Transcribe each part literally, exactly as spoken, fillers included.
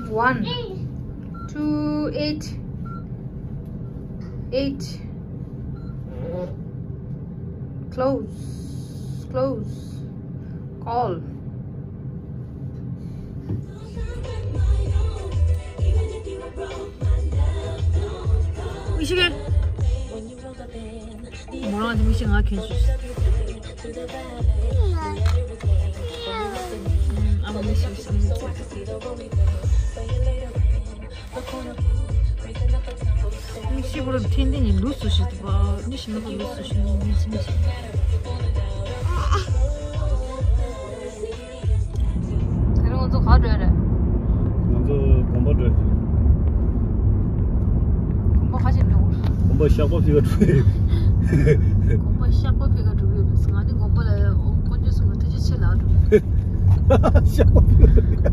One, two, eight, eight. Close, close. Call. Michigan. མོ་རང་དེ་མི་ཤེས། ང་ཁྱོད་ཤེས། ཨ་མ་མི་ཤེས། མི་ཤེས་པོ་ར་འཕྲིན་ལས་ནི་ལུས་སུ་ཤེས་ཏུ་པ། མི་ཤེས་ན་པ་ལུས་སུ་ཤེས་ནི་མི་ཤེས། མི་ཤེས། དེ་རིང་ང་ཚོ་ག་འགྲོ་ཡ་རེད། ང་ཚོ་དགོན་པ་འགྲོ་ཡ་རེད། དགོན་པ་ག་ཅིག་འགྲོ་དགོས། དགོན་པ་ཤག་པ་ཕི་ག་འགྲོ་ཡ་རེད། དགོན་པ་ཤག་པ་ཕི་ག་འགྲོ་ཡ་རེད། ང་ནི་དགོན་པ་ལ་དཀོན་མཆོག་གསུམ་ལ་ཐུགས་རྗེ་ཆེ་ལབ་འགྲོ་ཡ་རེད། ཤག་པ་ཕི་ག་འགྲོ་ཡ།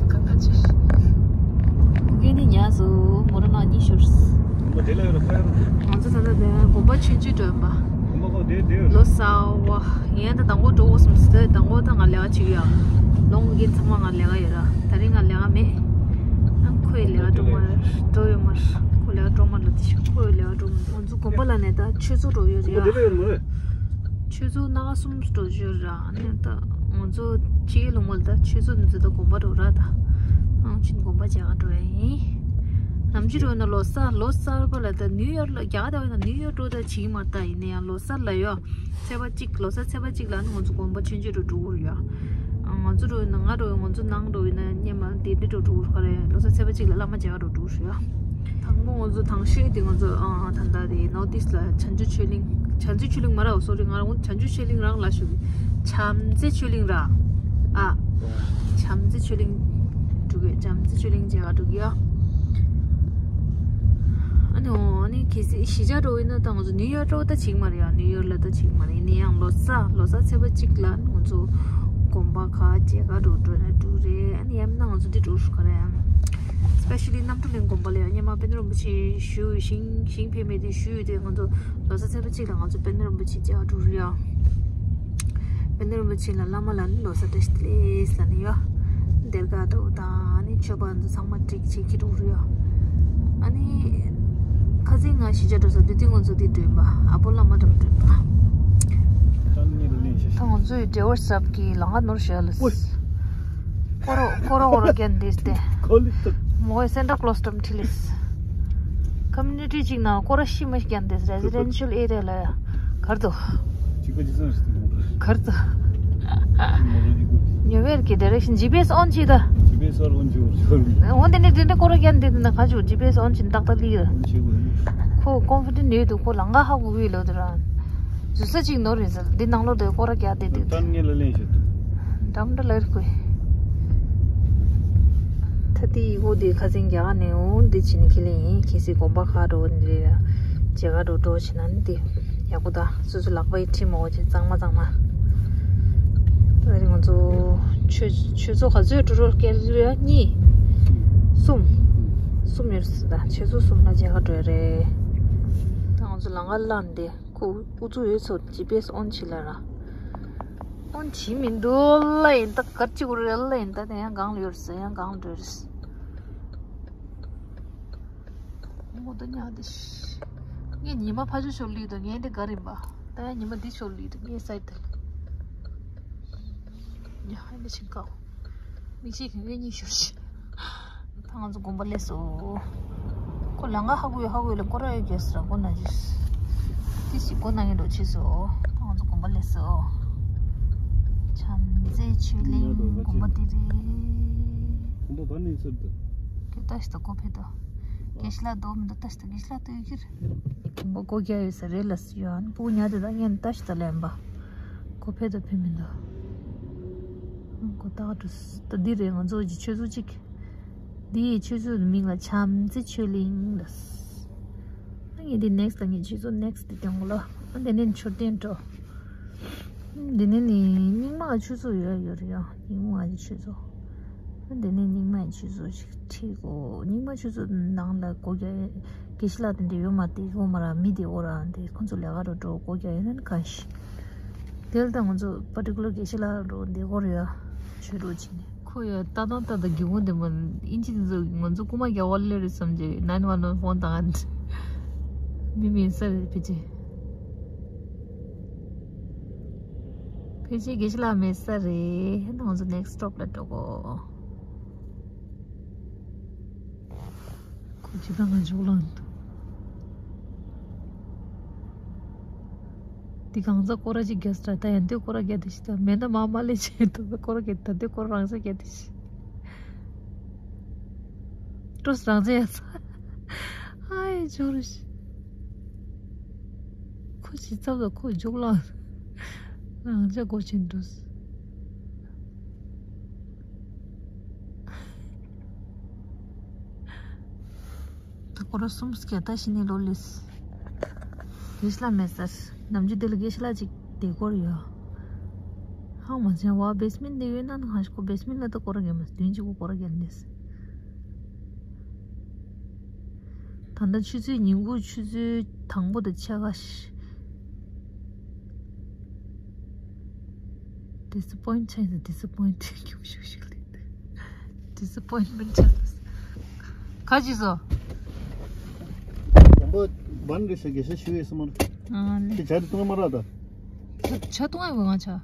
ག་འགྲོ་ཆེ། ངས་ནི་ཉལ་སོང་། མོ་རང་ནང་གཉིད་ཤོར། དགོན་པ་དེ་ལ་ཡོད་ན་ཁ་ཡ་ར། ང་ཚོ་ད་ལྟ་དེ་དགོན་པ་ཆུང་ཆུང་འགྲོ་ཡིན་པ། དགོན་པ་ཁོ་དེ་དེ་ཡོད་ལོ་གསར་བ། ངས་ད་དང་པོ་འགྲོ་དགོས་བསམ་སོང་། དང་པོ་ད་ང་ལས་ཀ་བྱེད་ཀྱི་ཡོད། ལོ་ངོ་རྒན་ཚང་མ་ང་ལས་ཀ་ཡོད་ར། ད་རིང་ང་ལས་ཀ་མེད། ཨ་ཁོས་ལས་ཀ་འགྲོ་མ་ར་འགྲོ་ཡོད་མ་ར། ཁོ་ལས་ཀ་འགྲོ་མ་ར་དེ་ཤི་ཁོས་ལས་ཀ་འགྲོ་མ། ང་ཚོ་དགོན་པ་ལ་ནས་ད་ཆོས་ཚོགས་འགྲོ་ཡོད་ར། ཆོས་ཚོགས་སྣ་ཁ་གསུམ་འགྲོ་ཡོད་ར། ཨ་ནི་ད་ང་ཚོ་ཕྱི་རྒྱལ་ལོ་མོ་ལ་ད་ཆོས་ཚོགས་འདི་ཚོ་ད་དགོན་པ་འགྲོ་ར་ད། ཨང་ཕྱིན་དགོན་པ་མཇལ་ག་འགྲོ་ཡ་ཡིན། ནམ་རྒྱུན་འགྲོ་ན་ལོ་གསར་ལོ་གསར་པ་ལ་ད་ནིའུ་ཡོར་ལ་རྒྱ་གར་ད་བས་ན་ནིའུ་ཡོར་འགྲོ་ད་བྱིས་མ་ད་ཡིན་ན་ཡང་ལོ་གསར་ལ་ཡོད། ཚེས་པ་གཅིག་ལོ་གསར་ཚེས་པ་གཅིག་ལ་ནི་ང་ཚོ་དགོན་པ་ཆུང་ཆུང་འགྲོ་འགྲོ་གི་རེད་ཡ། ང་ཚོ་འགྲོ་ཡིན་ན་ང་འགྲོ་ཡིན། ང་ཚོ་ནང་འགྲོ་ཡིན་ན་སྙེ་མ་དེ་འདྲ་འགྲོ་འགྲོ་གི་རེད། ལོ་གསར་ཚེས་པ་གཅིག་ལ་བླ་མ་མཇལ་ག་འགྲོ་འགྲོ་གི་རེད་ཡ། དང་པོ་ང་ཚོ་དང་ཤོས་དེ་ང་ཚོ་ཨ་ད་ལྟ་དེ་North East ལ་བྱང་ཆུབ་ཆོས་གླིང་། བྱང་ཆུབ་ཆོས་གླིང་མ་རེད། སོ་རི། ང་རང་བྱང་ཆུབ་ཆོས་གླིང་རང་ལ་ཞུ་གི། བྱམས་བརྩེ་ཆོས་གླིང་ར། ཨ། བྱམས་བརྩེ་ཆོས་གླིང་འགྲོ་གི། བྱམས་བརྩེ་ཆོས་གླིང་མཇལ་ག་འགྲོ་གི་ཡ། ཨ་ནི་འོ་ཨ་ནི་གལ་སྲིད་གཞིས་ཆགས་འགྲོ་ཡིན་ན་ད་ང་ཚོ་ནིའུ་ཡོག་འགྲོ་ད་བྱེད་ཀྱི་མ་རེད་ཡ། ནིའུ་ཡོག་ལ་ད་བྱེད་ཀྱི་མ་རེད། ཡིན་ན་ཡང་ལོ་གསར་ལོ་གསར་ཚེས་པ་གཅིག་ལ་ང་ཚོ་དགོན་པ་ཁག་མཇལ་ག་འགྲོ་འགྲོ་ན་འགྲོ་རེད། ཨ་ནི་ཡང་ན་ང་ཚོ་འདི་འགྲོ་ཧྲུ་ག་རེད། ཨ་ནི་སི་པེ་ཤ་ལི་རྣམ་གྲོལ་གླིང་དགོན་པ་ལ་ཡ་སྔོན་མ་དཔལ་ལྡན་རིན་པོ་ཆེ་བཞུགས་ཤིང་ཞིང་ཕེབས་མེད་དེ་བཞུགས་ཡོད་དེ། ང་ཚོ་ལོ་གསར་ཚེས་པ་གཅིག་ལ་ང་ཚོ་དཔལ་ལྡན་རིན་པོ་ཆེ་མཇལ་ག་འགྲོ་རེད་ཡ། དཔལ་ལྡན་རིན་པོ་ཆེ་ལ་བླ་མ་ལ་ནི་ལོ་གསར་བཀྲ་ཤིས་བདེ་ལེགས་ལ་ནི་ཡ། སྡེར་ཁ་འདྲ་བོ་དང་ཨ་ནི་མཆོད་པ་འདི་ཚང་མ་བསྒྲིགས་བྱེད་ཀྱི་འགྲོ་རེད་ཡ། ཨ་ནི་ཁ་སང་ང་གཞིས་ཆགས་འགྲོ་ས་དེ་དུས་ང་ཚོ་དེ་འགྲོ་ཡིན་པ། ཨ་པོ་བླ་མ་འགྲམ་འགྲོ་ཡིན་པ། ད་ངས་ལ་ལན་ཞིག་ད་ང་ཚོའི་འབྲེལ་བ་ཟབ་ཀྱི་ལང་ཀ་ནོར་ཞེས་ལ། ཀོ་རོ་ཀོ་རོ་ཀོ་རོ་རྒྱན་འདི་སྟེ། ཁོ་ལི་ཏུ། མོ་ཡི་སན་ཊ་ཀློ་སི་འགྲམ་ཁྲིད་ལེས། ཀོ་མུ་ནི་ཊི་གཅིག་ནང་སྐོར་ར་ཤི་མ་ཤི་ཀྱང་དེ་རེ་ཛི་ཌེན་ཤལ་ཨེ་རི་ཡ་ལ་ཡ། གར་དུ། གཅིག་པ་གཅིག་སང་ཞིག་དུ་མོ་རེད། གར་དུ། མོ་རེད་ཀྱི་ཀུ། ཉོ་བེར་གྱི་ཌི་རེག་ཤན་ཇི་པི་ཨེ་སི་ཨོན་བྱེད་ད། ཇི་པི་ཨེ་སི་ཨོན་བྱེད་དགོས་རེད། འོན་ཏེ་ནི་དེ་འདྲ་སྐོར་ར་རྒྱག་འདི་འདི་ན་ག་ཅུ་ཇི་པི་ཨེ་སི་ཨོན་བྱེད་ཏག་ཏག་ལི་ར། ཨོན་བྱེད་དགོས་རེད། ཁོ་ཀོན་ཕི་ཌེན་ཊི་ཡོད་དུ་ཁོ་ལང་ཀ་ཧ་གོ་གི་ལོ་དུ་ར། ཟུར་ས་གཅིག་ནོར་རེད་ཟེར། འདི་ནང་ལོགས་དེ་སྐོར་ར་རྒྱག་དེ་དེ། ད་ངས་ལ་ལན་ཞིག་དུ། འགྲམ་འདྲ་ལར་ཁོས། ད་དེ་ཡི་གོ་དེ་ཁ་སང་རྒྱ་གར་ནས་འོང་འདི་བྱེད་ནི་ཁས་ལེན་ཡིན། གལ་སྲིད་དགོན་པ་ཁག་འགྲོ་འདི་རེད། མཇལ་ཁ་འགྲོ་འགྲོ་བྱེད་ན་ནི་དེ་ཡག་པོ་ད། སོ་སོ་ལག་པ་ཡི་ཁྲིམས་མོ་བྱེད་གཙང་མ་གཙང་མ། ད་རེས་ང་ཚོ་ཆུ་ཆུ་ཚོད་ག་ཚོད་འགྲོ་རོགས་སྐྱེལ་རེད། གཉིས། གསུམ། གསུམ་ཡོད་སྲིད་ད། ཆུ་ཚོད་གསུམ་ལ་མཇལ་ཁ་འགྲོ་ཡ་རེད། ད་ང་ཚོ་ལང་ཀ་ལ་འདི། ཁོ་ཨུ་ཚུགས་ཡོད་ཚོད་ཇི་པི་ཨེ་སི་ཨོན་བྱེད་ལ་ར། ཨོན་བྱེད་མི་འདུག་ལ་ཡིན་ད། གར་ཅིག་གུ་རེ་ལ་ཡིན་ད། དེ་ཡང་གང་ལ་ཡོད་རེད་ཟེར། ཡང་གང་འགྲོ་རེད། ངོ་ད་ཉག་དེ་ཤི། ངས་ཉི་མ་ཕ་ཆུ་ཤོར་ལུས་དང་ངས་འདི་ག་རིམ་པ། ད་ཡང་ཉི་མ་འདི་ཤོར་ལུས་དང་ངས་སའི་ད་ལ། ཉ་ཧ་འདི་ཕྱིན་ཀའོ། མིག་ཤེལ་གྱི་ངའི་གཉིད་ཤོར་ཤི། ད་ང་ཚོ་དགོན་པ་སླེབས་སོ། ཁོ་ལང་ཀ་ཧ་གོ་ཡོད་ཧ་གོ་ཡོད་ལ་སྐོར་ར་ཡོད་རྒྱུ་ཟེར་སྒོ་ན་རྒྱུ། ཏི་སི་སྒོ་ན་ངེད་འགྲོ་ཆེ་སོ། ད་ང་ཚོ་དགོན་པ་སླེབས་སོ། བྱམས་བརྩེ་ཆོས་གླིང་དགོན་པ་དེ་རེད། དགོན་པ་ག་ནས་ཚུར་འདུག་ཁྱོད་ལྟ་ཞིག་ད་སྒོ་ཕེབས་དོ། དགེ་བཤེས་ལགས་འདུག་མི་འདུག་ལྟ་ཞིག་ད། དགེ་བཤེས་ལགས་འདུག་ཡོད་ཀྱི་རེད། དགོན་པ་སྒོ་རྒྱག་ཡོད་ས་རེད་ལ་ཟེར་ཡོད། ཨ་ནི་སྤུ་གུ་ཉལ་དེ་ད་ངས་ལྟ་ཞིག་ད་ལན་པ། སྒོ་ཕེབས་དོ་ཕེབས་མི་འདུག་སྒོ་ད་འགྲོ་ད། འདི་རེད་ང་ཚོ་གི་ཆོས་ཚོགས་གཅིག་འདིའི་ཆུ་ཚོད་མིང་ལ་བྱམས་བརྩེ་ཆོས་གླིང་ལ། ཨ་ངས་འདི་ནེག་སི་ལ་ངས་ཆུ་ཚོད་ནེག་སི་འདི་སྟོན་གོ་ལ། ཨ་འདི་ནས་མཆོད་རྟེན་འགྲོ། འདི་ནས་ནི་རྙིང་མ་ཆུ་ཚོད་ཡོད་ཡོད་རེད་ཡ། རྙིང་མ་ཆུ་ཚོད། ཨ་འདི་ནས་རྙིང་མ་ཆུ་ཚོད་ཞིག་ཁྲིད་གོ། རྙིང་མ་ཆུ་ཚོད་ནང་ལ་སྒོ་རྒྱག་དགེ་བཤེས་ལགས་དེ་འདྲ་ཡོད་མ་རེད། ཡོད་མ་ར་མི་དེ་འོ་ར་འདི་ཁོང་ཚོ་ལས་ཀ་རུ་འགྲོ་སྒོ་རྒྱག་ཡོད་ན་ནི་གང་ཤི། དེ་ལ་ད་ང་ཚོ་པར་ཊི་ཀུ་ལར་དགེ་བཤེས་ལགས་རུ་འདི་སྒོ་རུ་ཡ་ཆོས་རུ་ཕྱིན་ནས། ཁོ་ཡ་ལྟ་དང་ལྟ་དང་སྒེའུ་ཁུང་དེ་མོ་ཨིན་ཇི་དེ་ཚོ་ང་ཚོ་རྐུ་མ་རྒྱག་པ་སླེབས་རེད་བསམ་རྗེས་ནའིན་ཝན་ཝན་ཧྥོན་བཏང་ང་། མི་མེད་ས་རེད་ཕལ་ཆེར། ཕལ་ཆེར་དགེ་བཤེས་ལགས་མེད་ས་རེད། ང་ཚོ་ནེག་སི་ཊི་སི་ཊོབ་ལ་འགྲོ་གོ། ཁོ་ཇི་ལྟར་ང་འཇུག་ལངས་འདུག། འདི་གང་ཚ་སྐོར་ར་ཅིག་རྒྱག་ས་ད་ཡང་འདི་སྐོར་ར་རྒྱག་དེ་ཤི་ད་མེད་ན་མ་མ་ལས་བྱེད་དུ་སྐོར་ར་རྒྱག་ད་འདི་སྐོར་རང་ས་རྒྱག་དེ་ཤི། སྤྲོ་རང་ས་ཡ་ས་ཨའི་ཇོ་རུ་ཤི། ཁོ་ཇི་ཙམ་ལ་ཁོ་འཇུག་ལངས་རང་ཅག་སྒོ་ཆེན་འགྲོ། ད་སྐོར་ར་གསུམ་སྐྱ་ད་ཤི་ནི་ལོ་ལིས། དགེ་བཤེས་ལགས་མེད་སར། ནམ་རྒྱུན་དེ་ལ་དགེ་བཤེས་ལགས་ཅིག་བསྡད་སྐོར་ཡོད། ཧང་མ་ཚན་བ་བེ་སི་མེན་ཊི་དེ་ཡོད་ན་ནང་ཧ་ཤི་ཁོ་བེ་སི་མེན་ཊི་ལ་ད་སྐོར་ར་རྒྱག་མ་སི་དུས་གཅིག་པུ་སྐོར་ར་རྒྱག་ནི་ལིས། ད་ལྟ་ཆུ་ཚོད་ཉིན་གུང་ཆུ་ཚོད་དང་པོ་དང་ཕྱེད་ཀ་ཤི། ཌི་སི་པོའིན་ཊི་ཆགས་ཡིན། ཌི་སི་པོའིན་ཊི་ཁྱུག་ཤུག་ཤུག་ལེགས། ཌི་སི་པོའིན་མེན་ཊི་ཆགས་ཡིན། ག་ཅི་བཟོ། དང་པོ་བན་རེ་ཤ་དགེ་ཤ་ཞུ་ཡོད་སམ་མ་རེད། ཨ་ལེ། དེ་ཇ་དེ་བཏུང་མ་ར་ད། ཇ་བཏུང་ཨེ་བ་ང་ཆ།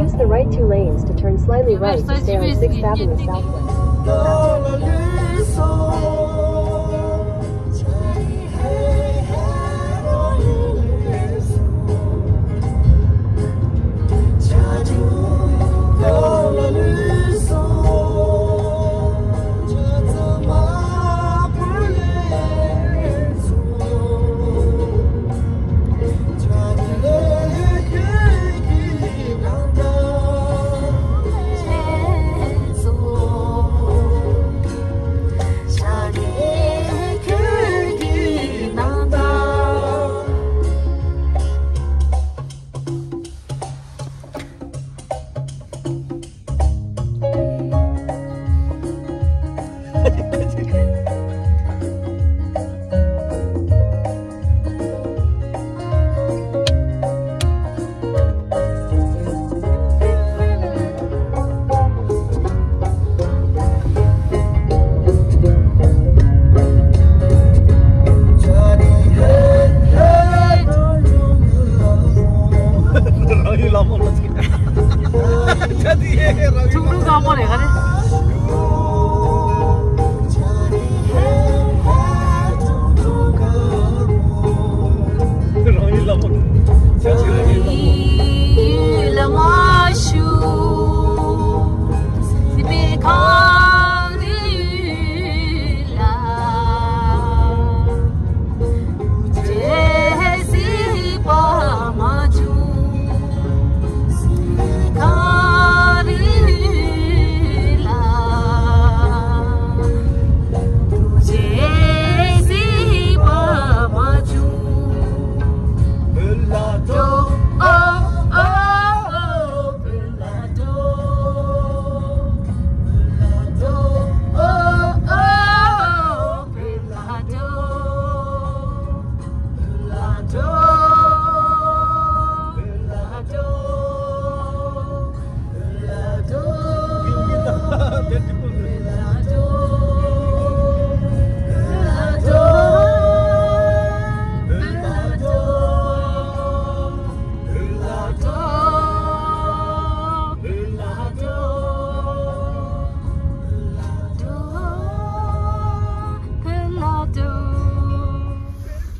Use the right two lanes to turn slightly right to stay on sixth Avenue Southwest. ཐུགས་ལུགས་དཀར་པོ་རེད་ག་རེ། རང་ཡུལ་ལ་མོ། ཡུལ་ལ་མ་ཞུ། སྲིད་པའི་གངས་རི་ལ། རྗེས་སྲིད་པ་མ་བྱུང་། གངས་རི་ལ། རྗེས་སྲིད་པ་མ་བྱུང་། འོ་འོ་འོ།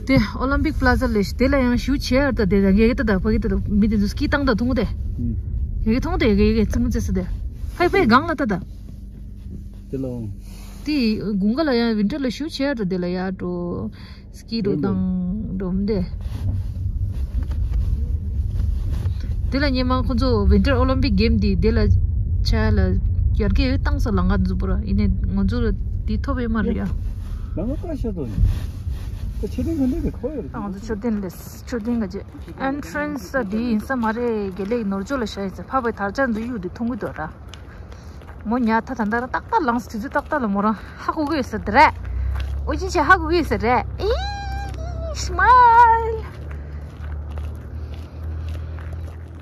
དེ་ཨོ་ལིམ་པིག་པ་ལ་ཛ་ལས་དེ་ལ་ཡང་ཞུ་ཆེ་ཡར་ད་དེ་ད་ཡེ་གེ་ད་ད་ཕ་གི་ད་ད་མི་དེ་ཚོ་སྐྱིད་བཏང་ད་ཐུང་དེ། ཡེ་གེ་ཐུང་དེ་ཡེ་གེ་ཡེ་གེ་ཙི་མོ་ཙི་སི་དེ། ཧའི་ཕའི་གང་ལ་ད་ད། དེ་ལ་འོང་། དེ་དགུན་ཁ་ལ་ཡང་ཝིན་ཊར་ལ་ཞུ་ཆེ་ཡར་ད་དེ་ལ་ཡར་འགྲོ། སྐྱིད་རུ་དང་འགྲོ་མི་དེ། དེ་ལ་སྔོན་མ་ཁོ་ཚོ་ཝིན་ཊར་ཨོ་ལིམ་པིག་གེམ་དེ་དེ་ལ་ཆ་ལ་ཡར་གེ་ཡོད་བཏང་ས་ལང་ག་འཛུ་པོ་ར་ཡིན་ནས་ང་ཚོ་ལ་དེ་ཐོབ་ཡོད་མ་རེད་ཡ། ལང་ག་ཀ་ཤ་དོ་ཡིན། ད་ཆེ་ཏན་ག་འདྲ་རེད་ཁོ་ཡོད་རེད། ང་ཚོ་མཆོད་རྟེན་ལས་མཆོད་རྟེན་ག་ཅེ་ཨེན་ཊི་རན་སི་ད་འདི་ཡིན་ས་མ་རེད། དགེ་ལེགས་ནོར་ཅོག་ལ་བཞག་ཡིན་ས་ཕ་བའི་དར་ཆ་འདི་གཡུག་འདི་མཐོང་གི་འདུག་ར། མོ་ཉ་ཐ་ད་འདར་ཏག་ཏག་ལངས་དུས་ཚོད་ཏག་ཏག་ལ་མོ་རང་ཧ་གོ་གི་ཡོད་ས་འདི་རེད། ཨོ་ཅི་ཆེ་ཧ་གོ་གི་ཡོད་ས་རེད། ཨི་སི་མའིལ།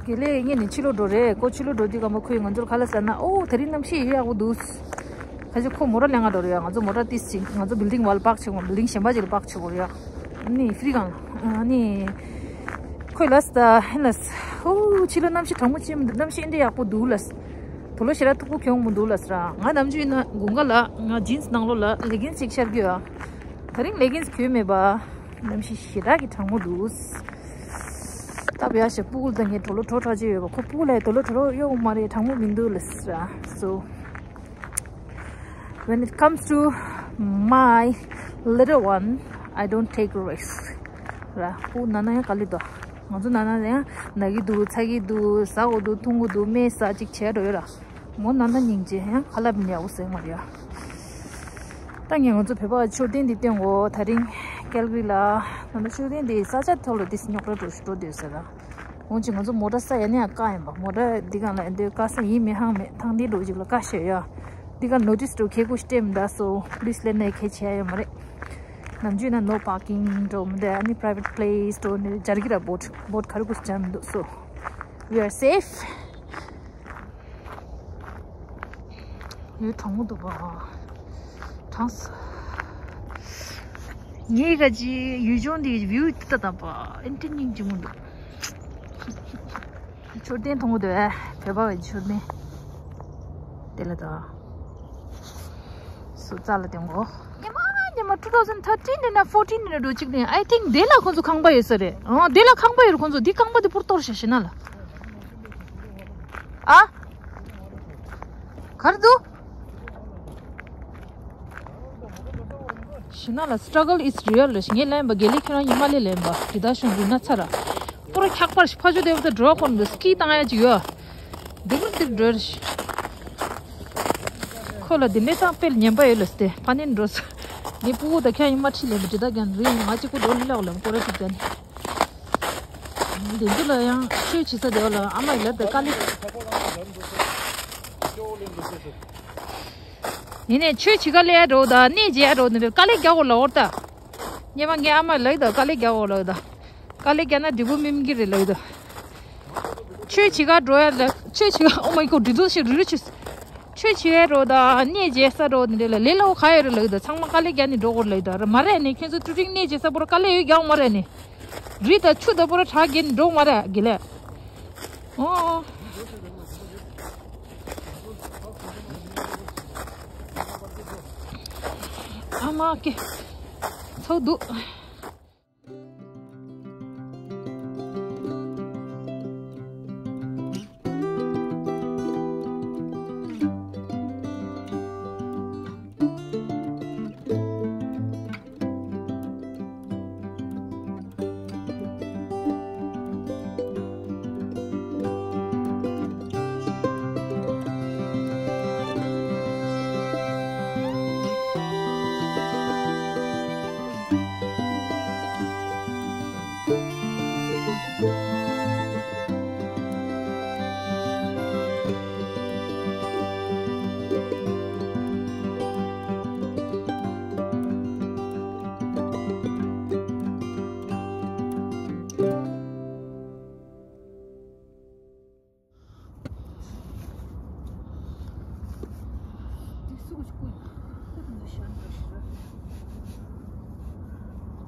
དགེ་ལེགས་ངེད་ནས་ཕྱི་ལོགས་འགྲོ་རེད། ཁོ་ཕྱི་ལོགས་འགྲོ་དུས་སྐར་མ་ཁོས་ང་ཚོར་ཁ་ལག་ཟ་ན། ཨོ་དེ་རིང་གནམ་གཤིས་ཡག་པོ་འདུག་ཁ་ཅིག་ཁོ་མོ་ཊ་ལེན་ག་འགྲོ་རེད་ཡ། ང་ཚོ་མོ་ཊ་ཏིས་ཅིག་ང་ཚོ་བིལ་ཌིང་བལ་པག་བྱེད་དགོས། བིལ་ཌིང་གཞན་པ་ཅིག་ལ་པག་བྱེད་དགོས་རེད་ཡ། ཨ་ནི་ཧྥི་རི་གང་ཨ་ནི་ཁོས་ལབ་སོང་། ད་ཧེ་ལབ་སོང་། ཨོ་ཕྱི་ལོགས་གནམ་གཤིས་གྲང་མོ་ཅིག་མི་འདུག་གནམ་གཤིས་ཨེ་འདྲ་ཡག་པོ་འདུག་ལབ་སོང་། དུག་ལོག་ཞེ་དྲག་མཐུག་པོ་གྱོན་མི་འདུག་ལབ་སོང་ར། ང་ནམ་རྒྱུན་ན་དགུན་ཁ་ལ་ང་ཇིན་སི་ནང་ལོགས་ལ་ལེ་གིན་སི་ཅིག་ཤར་གྱི་ཡོད་ཨ། དེ་རིང་ལེ་གིན་སི་གྱོན་མེད་པ། གནམ་གཤིས་ཞེ་དྲག་གི་གྲང་མོ་འདུག་སྟབས་ཡག་ཞེ་སྤུ་གུ་དང་ངའི་གྲོ་ལོ་བྲོ་ཁྲ་ཅིག་ཡོད་པ། ཁོ་སྤུ་གུ་ལ་ཡི་གྲོ་ལོ་བྲོ་ཡོད་མ་རེད། གྲང་མོ་མི་འདུག་ལབ་སོང་ར། So when it comes to my little one, I don't take risk. ར་སྤུ་གུ་ན་ན་ཡང་དཀའ་ལས་འདུག་ང་ཚོ་ན་ན་ཡང་ན་གི་འདུག་ཚ་གི་འདུག་ཟ་དགོས་འདུག་འཐུང་དགོས་འདུག་སྨན་ཟ་ཅིག་བྱས་འགྲོ་ཡོད་ར། མོ་ན་ན་སྙིང་རྗེ་ཡང་ཁ་ལབ་ནས་ཡག་པོ་ཟེར་མ་རེད་ཡ། ད་ངས་ང་ཚོ་བོད་པ་མཆོད་རྟེན་འདི་བསྟན་གོ། ད་རིང་ཀལ་གྷི་རི་ལ་ང་ཚོ་མཆོད་རྟེན་འདི་ས་ཆ་ཐོག་ལ་ཏིས་རྙོག་དྲ་འགྲོ་ཞིག་འགྲོ་འདོད་ཟེར་ལ། འོན་ཀྱང་ང་ཚོ་མོ་ཊ་ས་ཡ་ནས་ཡང་བཀག་ཡིན་པ། མོ་ཊ་འདི་གང་ལ་ཡིན་འདོད་བཀག་ས་ཡིན་མིན་ཧང་མེད། ཐང་འདི་འགྲོ་ཅིག་ལ་བཀག་ཤེས་ཡ། འདི་ག་ནོ་ཊིས་འགྲོ་ཁེ་ཁུ་སྟེ་མི་འདའ་སོ། པུ་ལིས་ལས་ནས་ཁེ་ཆེ་ཡ་ཡོད་མ་རེད། ནམ་རྒྱུན་ན་no parking འགྲོ་མི་འདའ། ཨ་ནི་private place འགྲོ་ནས་སྦྱར་གི་ར། བོཊ་བོཊ་ག་རེ་ཁུ་སྦྱར་མི་འདུག so we are safe. ཡུལ་གྲང་མོ་འདུག་པ། གྲང་ས། ངའི་ག་ཅི་ཡུལ་ལྗོངས་འདི་བིའུ་འདི་ལྟ་དང་པ་ཨེ་འདྲ་སྙིང་རྗེ་མོ་འདུག་མཆོད་རྟེན་མཐོང་གི་འདུག་ཨེ། བོད་པ་བའི་མཆོད་རྟེན་དེ་ལ་དང་སུ་རྩ་ལ་དེ་ངོ་། ཉི་མ་ཉི་མ་two thousand thirteen ནས་ན་fourteen ནས་འགྲོ་གཅིག་ནས། I think དེ་ལ་ཁོང་ཚོ་ཁང་པ་ཡོད་ས་རེད། ཨང་དེ་ལ་ཁང་པ་ཡོད་རེད། ཁོང་ཚོ་འདི་ཁང་པ་དེ་པུར་གཏོར་བྱ་ཤེ་ན་ལ། ཨ། གར་འདུག་ཤི་ན་ལ་struggle is real རེད། ངས་ལན་པ་དགེ་ལེགས་ཁྱོད་རང་ཉི་མ་ལས་ལན་པ་དེ་ད་ཤོང་རུ་ན་ཚ་ར། པུ་ར་འཁྱག་པར་ཕ་ཆུ་དེ་བ་ད་འགྲོ་ཁོ་ན་འདུག་སྐྱིད་བཏང་ཡ་ཅིག་ཡོད། འདི་པུར་འདིར་འགྲོ་རེད། ཁོ་ལ་འདི་འདྲའི་སྟངས་དཔེ་ཉན་པ་ཡོད་ལ་སྟེ་ཕ་ནིན་འགྲོ་ས། ངས་སྤུ་གུ་ད་ཁྱོད་ཉི་མ་ཁྲིད་ལན་པ་དེ་ད་ཀྱང་རེད། ང་གཅིག་པུ་འགྲོ་ལི་ལོག་ལ་སྐོར་ར་ཅིག་ཀྱང་། འདི་འདི་ལ་ཡང་ཆོས་བྱེད་ས་དེ་བ་ལ་ཨ་མ་ཡི་ལབ་པའི་དཀའ་ལས། ཡིན་ནའི་ཆོས་བྱེད་ག་ལས་འགྲོ་ད་གནས་བྱེད་འགྲོ་ནི་རེད། དཀའ་ལས་རྒྱག་དགོས་ལ་འོར་ད། སྙེ་མ་ངའི་ཨ་མ་ལགས་ད་དཀའ་ལས་རྒྱག་དགོས་ལ་ད། དཀའ་ལས་རྒྱག་ན་འབྲས་བུ་སྨིན་གི་རེད་ལ་ད། ཆོས་བྱེད་ག་འགྲོ་ཡ་ལ་ཆོས་བྱེད་ག་ཨོ་མའི་གོ་འདི་ཚོ་ཞིག་རི་རི་ཆུ། ཆོས་བྱེད་ཡ་འགྲོ་ད་གནས་བྱེད་ས་འགྲོ་ནི་རེད་ལ་ལས་སླ་བོ་ག་ཡོད་རེད་ལ་ད། ཚང་མ་དཀའ་ལས་རྒྱག་ནི་འགྲོ་དགོས་ལ་ད་ར་མ་རེད་ནི། ཁྱོད་ཚོ་ཀྲུ་ཀྲིང་གནས་བྱེད་ས་པོ་ར་དཀའ་ལས་ཡོད་རྒྱག་མ་རེད་ནི། རི་དང་ཆུ་དང་པོ་ར་བྲག་གི་འགྲོ་མ་རེད་དགེ་ལེགས། ཨོ། ཨ་མ་ཀེ། ཚོགས་འདུག་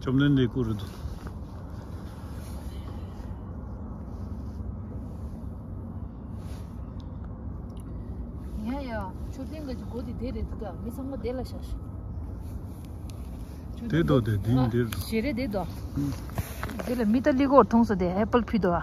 བཅོམ་ལྡན་འདས་སྐུ་རུ་འདུག་ཡ་ཡ། མཆོད་རྟེན་གྱི་སྒོ་དེ་དེ་རེད་འདུག་མི་ཚང་མ་དེ་ལ་བཞག་ཤོག་དེ་དོ་དེ་འདི་འདིར་ཞེ་རེད་དེ་དོ། དེ་ལ་མི་ཏ་ལི་གོར་མཐོང་ས་དེ་ཨེ་པལ་ཕུལ་དོ།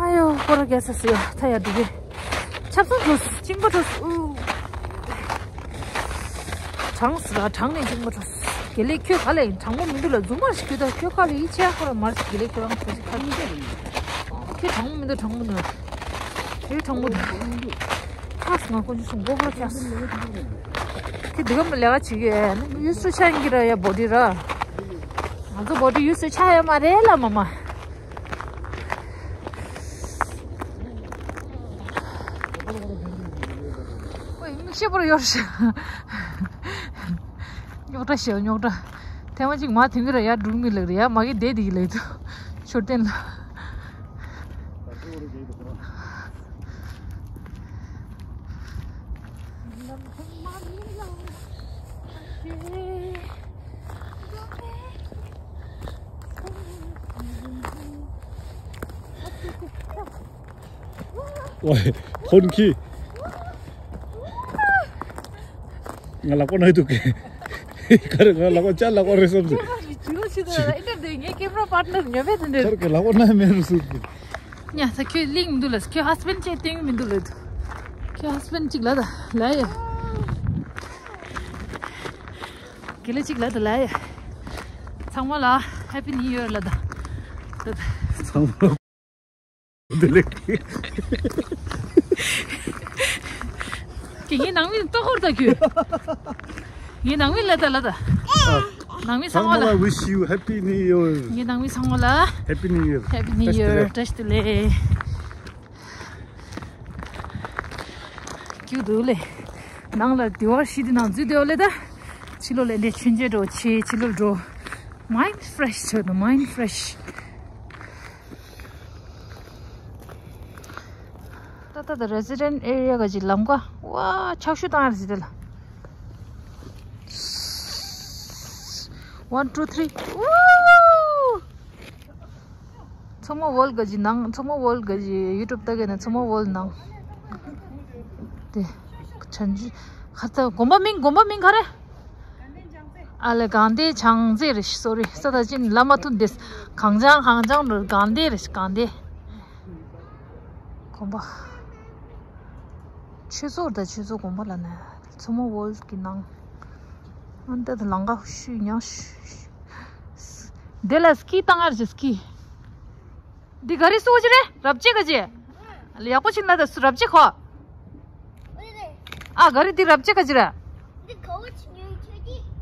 ཨ་ཡོ། སྐོར་ར་རྒྱག་ས་སི་ཡ་ཐ་ཡ་འདུག་གི། ཆབ་གསང་འགྲོ་སི་གཅིན་པ་འགྲོ་སི་ཨུ། གྲང་སི་ར་གྲང་ནས་གཅིན་པ་འགྲོ་སི། དགེ་ལེགས་ཁྱོད་ག་ལ་ཡིན། གྲང་མོ་མི་འདུག་ལ། རྫུན་མ་ཞིག་ཁྱོད་ད་ཁྱོད་ག་ལ་ཡིན། ཆེ་ཁོ་ར་མར་ཞིག་དགེ་ལེགས་ཁྱོད་རང་ཁྱོད་ཀྱི་ཁ་ཁྱོད་གྲང་མོ་མི་འདུག་གྲང་མོ་འདུག་ཁྱོད་གྲང་མོ་འདུག་ཁྱག་སི་ང་ཀུན་ཅི་སོང་མགོ་ཁོ་ཁྱག་སི། ཁྱོད་འདི་ག་མི་ལས་ཀ་བྱེད་ཀྱི་ཡོད་ན་ཡུལ་སུ་ཆ་ཡིན་གྱི་ར་ཡ་བོ་ཌི་ར། ང་ཚོ་བོ་ཌི་ཡུལ་སུ་ཆ་ཡོད་མ་རེད་ལ་མ་མ། ཨོ་ཡིན་མི་ཤེས་པོ་ར་ཡོད་ཤག་རྙོག་དྲ་ཞེ་རྙོག་དྲ། ཐེངས་མ་གཅིག་མ་ཐོན་གི་ར་ཡར་འགྲུལ་མི་ལེགས་རེད་ཡ། མ་གི་བསྡད་དེ་གི་ལེགས་འདུག་མཆོད་རྟེན་ལ། ཨོའི། ཧོན་ཁི། ང་ལག་པ་ན་འདུག་གི། ག་རེ་ང་ལག་པ་ཅག་ལག་པ་རེད་བསམ་སོང་། ཅི་ལོ་ཅི་ལོ་ཨིན་ཏེ་འདི་ངའི་ཀེམ་ར་པར་ཊི་ནར་ཉོ་བས་དེ་འདྲ། ཁར་གི་ལག་པ་ན་མེད་རུ་སུ་གི། ཉ་ས་ཁྱོད་ལིང་མི་འདུག་ལ། ཁྱོད་ཧ་སི་བེན་ཌི་ཅེ་སྟེང་མི་འདུག་ལ། ཁྱོད་ཧ་སི་བེན་ཌི་ཅིག་ལ་ད་ལ་ཡ། དགེ་ལེགས་ཅིག་ལ་ད་ལ་ཡ། ཚང་མ་ལ་ཧེ་པི་ནིའུ་ཡར་ལ་ད། ད་ད། ཚང་མ། དེ་ལེགས། ཀྱི་ངའི་ནང་མི་ལྟོ་ཧོར་ད་ཁྱོད། ངའི་ནང་མི་ལ་ད་ལ་ད། ནང་མི་ཚང་མ་ལ། Wish you happy new year. ངའི་ནང་མི་ཚང་མ་ལ། Happy new year. Happy new year. བཀྲ་ཤིས་བདེ་ལེགས། ཀྱུ་འདུག་ལེ། ནང་ལ་དེ་བ་ཤི་དེ་ནང་འཛུལ་དེ་བ་ལེ་ད། ཕྱི་ལོགས་ལ་འདྲེ་ཆུན་ཆེ་འགྲོ་ཆེ་ཕྱི་ལོགས་འགྲོ། མའིན་ཌི་ཕི་རེ་ཤི་ཆོད་དོ་མའིན་ཌི་ཕི་རེ་ཤི། ཏ་ཏ་ཏ་རེ་སི་ཌེན་ཊི་ཨེ་རི་ཡ་ག་ཅིག་ལམ་ཀ་ཝ་ཆག་ཤུ་བཏང་ཡར་ཟི་དེ་ལ། One, two, three. ཝུ། མཚོ་མོ་ཝོལ་ག་ཅིག་ནང་མཚོ་མོ་ཝོལ་ག་ཅིག་ཡུ་ཊུབ་ལྟ་གི་ན་མཚོ་མོ་ཝོལ་ནང་། དེ་ཆན་ཇི་ཁ་ཚ་དགོན་པ་མིང་དགོན་པ་མིང་ག་རེ། ཨ་ལེ་གངས་ཏི་བྱང་རྩེ་རེད། སོ་རི་ས་ད་ཅིན་ལ་མ་ཐུབ་འདེས། གངས་ལྗང་གངས་ལྗང་རེད་གངས་ཏི་རེད་གངས་ཏི། དགོན་པ། ཆོས་ཚོགས་དང་ཆོས་ཚོགས་དགོན་པ་ལ་ནས་མཚོ་མོ་ཝོལ་གྱི་ནང་། ཨ་འདི་ལ་ལང་ཀ་ཤུ་ཉང་ཤུ། འདི་ལ་སི་ཀི་བཏང་ཡར་ཇི་སི་ཀི། འདི་ག་རེ་སུ་ཅི་རེད་རབ་ཅི་ག་ཅི། ཡག་པོ་ཕྱིན་ལ་ད་སུ་རབ་ཅི་ཁོ། ཨ་ག་རེ་འདི་རབ་ཅི་ག་ཅི་རེད།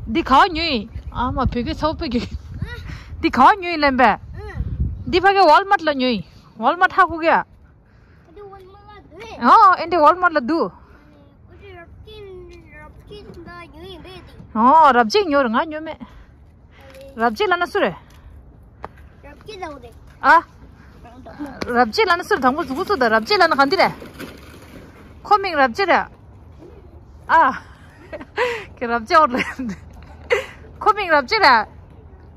འདི་ག་བ་ཉོས་ཡིན། ཨ་མ་བོད་སྐད་ཚ་བོ་བོད་སྐད། འདི་ག་བ་ཉོས་ཡིན་ལན་པས། འདི་ཕ་གི་ཝོལ་མར་ཊི་ལ་ཉོས་ཡིན། ཝོལ་མར་ཊི་ཧ་གོ་གི་ཨ། ཨོ་ཨེ་འདི་ཝོལ་མར་ཊི་ལ་འདུག་ཨོ་རབ་ཅི་ཉོ་རེད་ང་ཉོ་མེད། རབ་ཅི་ལ་ན་སུ་རེད། རབ་ཅི་ལ་ན་སུ་རེད་དང་པོ་གཟུགས་པོ་ཚོ་དང་རབ་ཅི་ལ་ན་གང་འདི་རེད། ཁོ་མིང་རབ་ཅི་རེད། ཨ། ཁྱེད་རབ་ཅི་འོར་ལ་ཡོད། ཁོ་མིང་རབ་ཅི་རེད།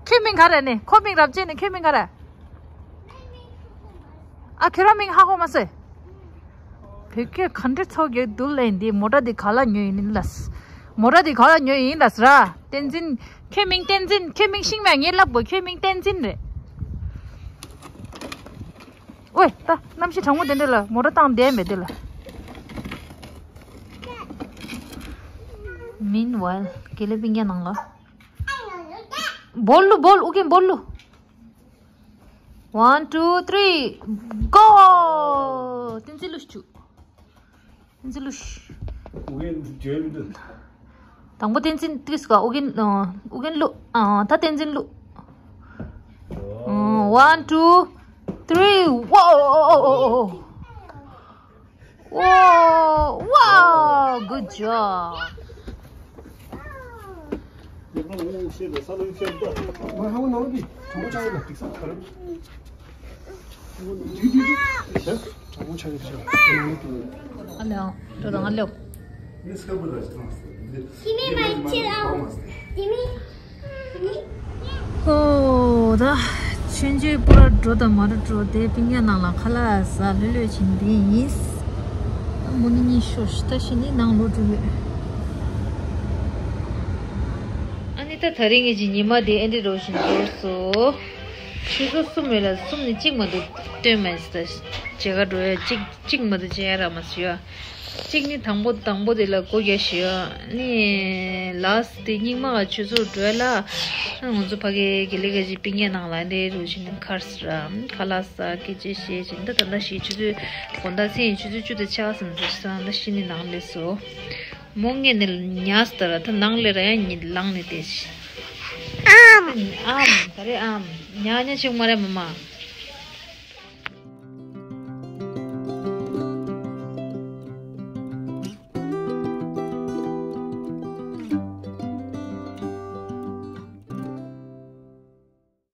ཁྱོད་མིང་ག་རེ་ནི་ཁོ་མིང་རབ་ཅི་ནི་ཁྱོད་མིང་ག་རེ། ཨ་ཁྱོད་རང་མིང་ཧ་གོ་མ་སོང་། བོད་སྐད་ག་འདྲ་ཚོགས་ཀྱི་འདུག་ལབ་ཡིན་འདི་མོ་ཊ་འདི་ག་ལ་ཉོས་ཡིན་ལབ། མོ་ཊ་འདི་ག་ལ་ཉོས་ཡིན་ལབ་ར། བསྟན་འཛིན། ཁྱོད་མིང་བསྟན་འཛིན་ཁྱོད་མིང་ཤིང་མ་ངས་ལབ་དགོས་ཁྱོད་མིང་བསྟན་འཛིན་རེད། ཨོའི་ད་གནམ་གཤིས་གྲང་མོ་དེ་འདྲ་ལ་མོ་ཊ་བཏང་བསྡད་མེད་དེ་ལ། Meanwhile དགེ་ལེགས་སྤུན་ཀྱག་ནང་ལ། སྦོལ་ལུ་སྦོལ་ཨུ་རྒྱན་སྦོལ་ལུ། One, two, three, go! བསྟན་འཛིན་ལུ་ཞུ། བསྟན་འཛིན་ལུ་ཞུ། ཨུ་རྒྱན་བརྗོད་མི་འདུག་དང་པོ་བསྟན་འཛིན་ཏིས་ག་ཨུ་རྒྱན་ཨ་ཨུ་རྒྱན་ལུ་ཨ་ད་བསྟན་འཛིན་ལུ། ཨ། One, two, three. Whoa! Whoa! Wow! Good job. ཨ་ལེ། འགྲོ་དང་ཨ་ལེ། Give me my chill out. Give me, give me. ཨོ་ད། ཆུང་ཆུང་པུ་ར་འགྲོ་དང་མ་འགྲོ་འགྲོ་དེ་པིང་ཡ་ནང་ལ་ཁ་ལག་ཟ་ལྷོད་ལྷོད་བྱིན་དེ་ཡིན། མོ་ནི་གཉིད་ཤོར་ཤི་ད་ཤི་ནི་ནང་ལོག་འགྲོ་ཡོད། ཨ་ནི་ད་ད་རིང་ངེད་ཀྱི་ཉི་མ་དེ་ཨེ་འདྲ་རོ་བཞིན་འགྱུར་སོ། ཆུ་ཚོད་གསུམ་ཡོད་ལ་གསུམ་ནི་གཅིག་མ་གཏོགས་སྟོན་མ་ཡིན་ད། མཇལ་ཁ་འགྲོ་ཡ་གཅིག་གཅིག་མ་གཏོགས་མཇལ་ཡ་རག་མ་སོང་ཡ། གཅིག་ནི་དང་པོ་དང་པོ་དེ་ལ་སྒོ་རྒྱག་ཞུ་ཡ། ནི་ལཱསི་དེ་རྙིང་མ་ག་ཆུ་ཚོད་དྲུག་ལ། ང་ཚོ་ཕ་གི་དགེ་ལེགས་ཀྱི་པིང་ཡ་ནང་ལ་འདི་རུ་ཕྱིན་ཁར་སི་ར་ཁ་ལག་ཟ་སྐད་ཆ་བཤད་ཅིང་ད་ད་ལྟ་ཞིག་ཆུ་ཚོད་དགོང་དག་མཚན་ཆུ་ཚོད་བཅུ་དང་ཕྱེད་ཀ་ཙམ་ཟེར་སོང་ད་ཤི་ནི་ནང་ལས་སོ། མོ་ངས་ནི་ཉལ་སྟ་ར་ད་ནང་ལས་ར་ཡང་ཉིད་ལངས་ནས་བསྡད་ཤི། ཨམ། ཨམ། ག་རེ་ཨམ། ཉག་ཉག་ཅིག་མ་རེད་མ་མ།